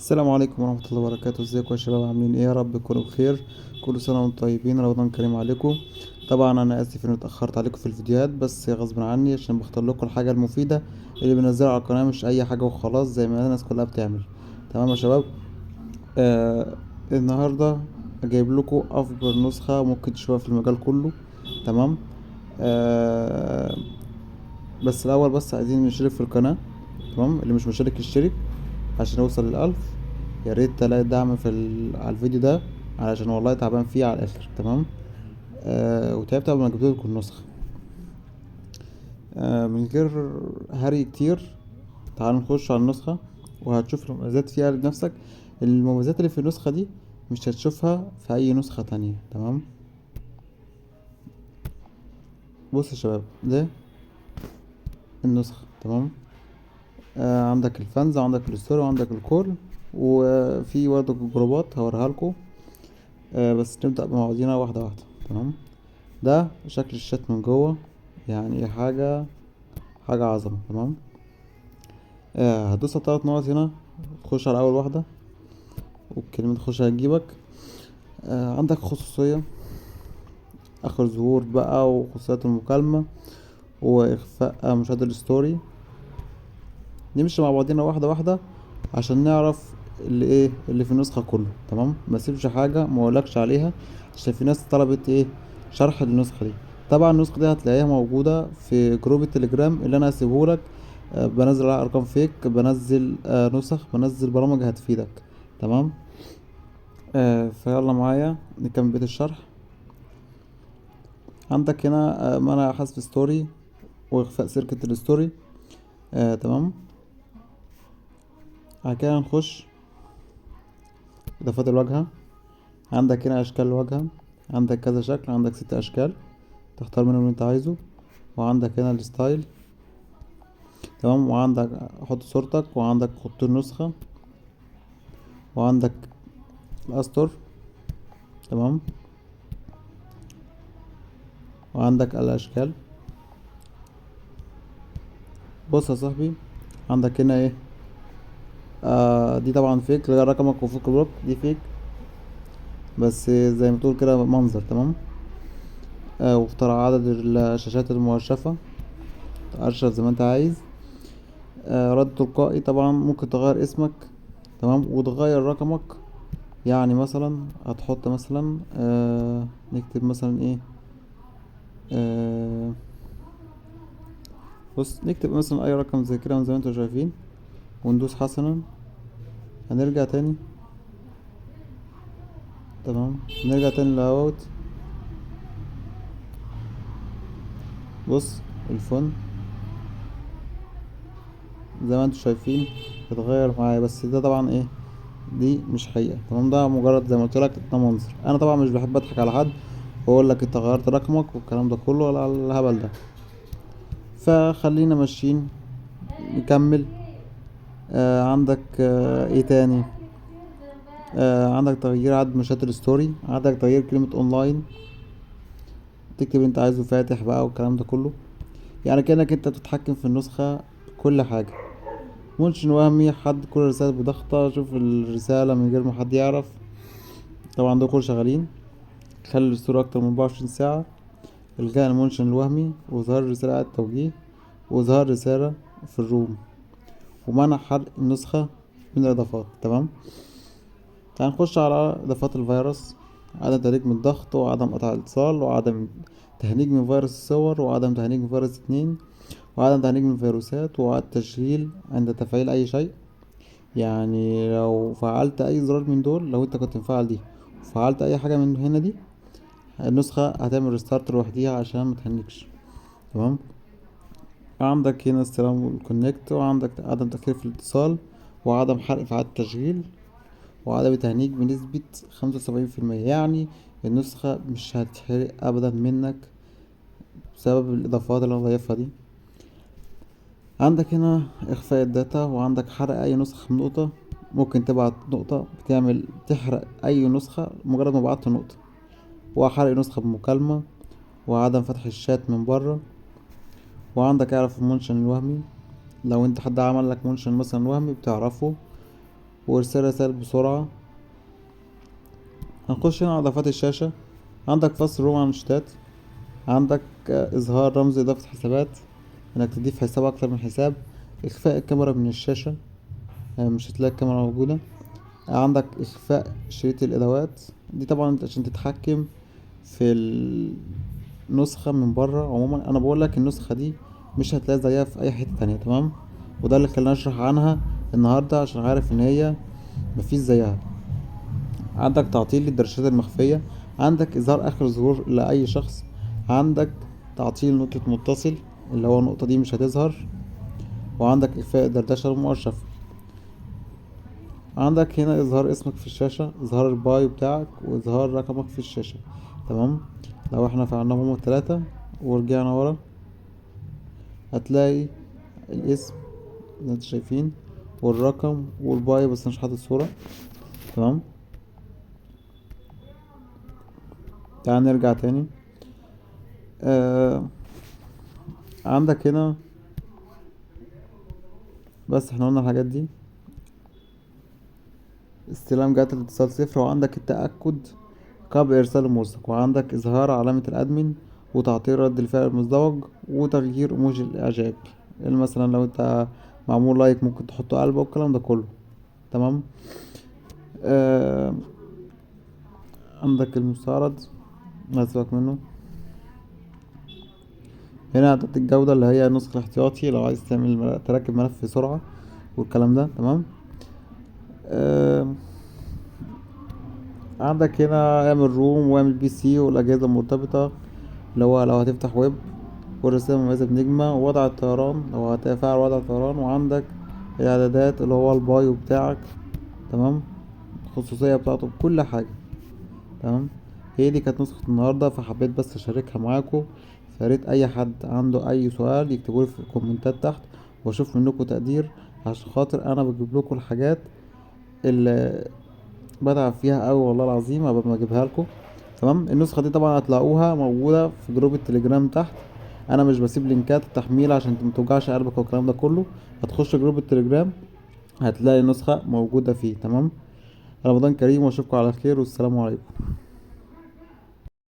السلام عليكم ورحمة الله وبركاته. ازيكم يا شباب؟ عاملين ايه؟ يا رب تكونوا بخير. كل سنة وانتم طيبين، رمضان كريم عليكم. طبعا انا اسف اني اتأخرت عليكم في الفيديوهات، بس غصب عني عشان بختار لكم الحاجة المفيدة اللي بنزلها على القناة، مش اي حاجة وخلاص زي ما الناس كلها بتعمل. تمام يا شباب؟ النهاردة جايب لكم افجر نسخة ممكن تشوفها في المجال كله. تمام؟ بس الاول بس عايزين نشترك في القناة. تمام؟ اللي مش مشترك يشترك عشان نوصل للألف. يا ريت تلاقي دعم على الفيديو ده، علشان والله تعبان فيه على الآخر. تمام؟ وتعبت قبل ما جبت لكم النسخة. من غير هري كتير تعالوا نخش على النسخة وهتشوف المميزات فيها بنفسك. المميزات اللي في النسخة دي مش هتشوفها في أي نسخة تانية. تمام؟ بص يا شباب، ده النسخة. تمام؟ عندك ال fans، وعندك ال story، وعندك ال call، وفي برضه جروبات هوريها لكم. بس نبدأ بمواضيعنا واحدة واحدة. تمام؟ ده شكل الشات من جوه، يعني حاجة عظمة. تمام؟ هتدوس على 3 نقط هنا، تخش على أول واحدة والكلمة تخش هتجيبك. عندك خصوصية آخر ظهور بقى، وخصوصيات المكالمة، وإخفاء مشاهدة ال story. نمشي مع بعضينا واحدة واحدة عشان نعرف اللي في النسخة كله. تمام؟ ما سيبش حاجة ما اقولكش عليها، عشان في ناس طلبت شرح للنسخة دي. طبعا النسخة دي هتلاقيها موجودة في جروب التليجرام اللي انا هسيبهولك. بنزل على ارقام fake، بنزل نسخ، بنزل برامج هتفيدك. تمام؟ فيلا معايا نكمل بيت الشرح. عندك هنا منع حذف story واخفاء سيركت ال story. تمام؟ بعد كده هنخش اضافات الواجهة. عندك هنا اشكال الواجهة، عندك كذا شكل، عندك 6 اشكال تختار منهم اللي انت عايزه. وعندك هنا ال style. تمام؟ وعندك حط صورتك، وعندك خط النسخة، وعندك الاسطر. تمام؟ وعندك الاشكال. بص يا صاحبي، عندك هنا ايه؟ دي طبعا fake، غير رقمك وفك block، دي fake بس زي ما تقول كده منظر. تمام؟ واختار عدد الشاشات المؤرشفة، تأرشف زي ما انت عايز. رد تلقائي، طبعا ممكن تغير اسمك. تمام؟ وتغير رقمك. يعني مثلا هتحط مثلا، نكتب مثلا ايه؟ بص نكتب مثلا اي رقم زي كده زي ما انتم شايفين، وندوس حسنا. هنرجع تاني. تمام؟ نرجع تاني للاوت. بص الفون زي ما انتم شايفين اتغير معايا، بس ده طبعا ايه، دي مش حقيقة. تمام؟ ده مجرد زي ما قلت لك ده منظر. انا طبعا مش بحب اضحك على حد واقول لك انت غيرت رقمك والكلام ده كله ولا الهبل ده، فخلينا ماشيين نكمل. عندك ايه تاني؟ عندك تغيير عدد مشاهدات ال story، عندك تغيير كلمة اونلاين، تكتب اللي انت عايزه فاتح بقى والكلام ده كله. يعني كأنك انت بتتحكم في النسخة كل حاجة. mention وهمي، حد كل رسالة بضغطة، شوف الرسالة من غير ما حد يعرف. طبعا دول كل شغالين. خلي ال story اكتر من 24 ساعة، الغاء ال mention الوهمي، وظهار الرسالة على التوجيه، وظهار رسالة في ال room، ومنع حرق النسخة من الإضافات. تمام؟ تعال نخش على إضافات الفيروس. عدم تهنيج من الضغط، وعدم قطع الاتصال، وعدم تهنيج من فيروس الصور، وعدم تهنيج من فيروس 2، وعدم تهنيج من الفيروسات، وعدم تشغيل عند تفعيل أي شيء. يعني لو فعلت أي زرار من دول، لو أنت كنت مفعل دي وفعلت أي حاجة من هنا دي، النسخة هتعمل restart لوحديها عشان ما تهنجش. تمام؟ عندك هنا استلام وال connect، وعندك عدم تأخير في الاتصال، وعدم حرق في عدد التشغيل، وعدم تهنيج بنسبة خمسة وسبعين في المية. يعني النسخة مش هتحرق أبدا منك بسبب الإضافات اللي أنا ضايفها دي. عندك هنا إخفاء ال data، وعندك حرق أي نسخة من نقطة. ممكن تبعت نقطة تحرق أي نسخة مجرد ما بعت نقطة، وحرق نسخة بمكالمة، وعدم فتح الشات من بره. وعندك اعرف ال mention الوهمي، لو انت حد عمل لك mention مثلا وهمي بتعرفه. وارسال رسائل بسرعة. هنخش هنا على اضافات الشاشة. عندك فصل room عن الشتات، عندك اظهار رمز اضافة حسابات، انك تضيف حساب اكتر من حساب، اخفاء الكاميرا من الشاشة، مش هتلاقي الكاميرا موجودة. عندك اخفاء شريط الادوات، دي طبعا عشان تتحكم في النسخة من بره. عموما انا بقول لك النسخة دي مش هتلاقي زيها في اي حتة تانية، تمام؟ وده اللي خلاني اشرح عنها النهاردة عشان عارف ان هي مفيش زيها. عندك تعطيل للدرشات المخفية، عندك اظهار اخر ظهور لاي شخص، عندك تعطيل نقطة متصل اللي هو النقطة دي مش هتظهر، وعندك اخفاء الدردشة المؤرشفة. عندك هنا اظهار اسمك في الشاشة، اظهار البايو بتاعك، واظهار رقمك في الشاشة، تمام؟ لو احنا فعلناهم هما التلاتة ورجعنا ورا هتلاقي الاسم زي ما انتوا شايفين والرقم والبايو، بس مش حاطط صورة، تمام؟ تعال نرجع تاني. عندك هنا بس احنا قلنا الحاجات دي، استلام جهات الاتصال 0، وعندك التأكد قبل إرسال الملصق، وعندك إظهار علامة الأدمن، وتعطيل رد الفعل المزدوج، وتغيير إيموجي الإعجاب، يعني مثلا لو أنت معمول لايك ممكن تحط قلب والكلام ده كله، تمام؟ عندك المستعرض سيبك منه. هنا اعدادات الجودة اللي هي النسخة الاحتياطي لو عايز تركب ملف بسرعة والكلام ده، تمام؟ عندك هنا اعمل room واعمل PC والاجهزة المرتبطة اللي هو لو هتفتح ويب، والرسالة المميزة بنجمة، ووضع الطيران لو هتفعل وضع الطيران، وعندك الاعدادات اللي هو البايو بتاعك، تمام؟ الخصوصية بتاعته بكل حاجة، تمام؟ هي دي كانت نسخة النهاردة، فحبيت بس اشاركها معاكم. فياريت اي حد عنده اي سؤال يكتبولي في الكومنتات تحت، واشوف منكم تقدير عشان خاطر انا بجيب لكم الحاجات اللي بتعب فيها قوي والله العظيم قبل ما اجيبها لكم، تمام؟ النسخة دي طبعا هتلاقوها موجودة في جروب التليجرام تحت، انا مش بسيب لينكات التحميل عشان ما توجعش قلبك والكلام ده كله. هتخش جروب التليجرام هتلاقي النسخة موجودة فيه، تمام؟ رمضان كريم واشوفكم على خير، والسلام عليكم.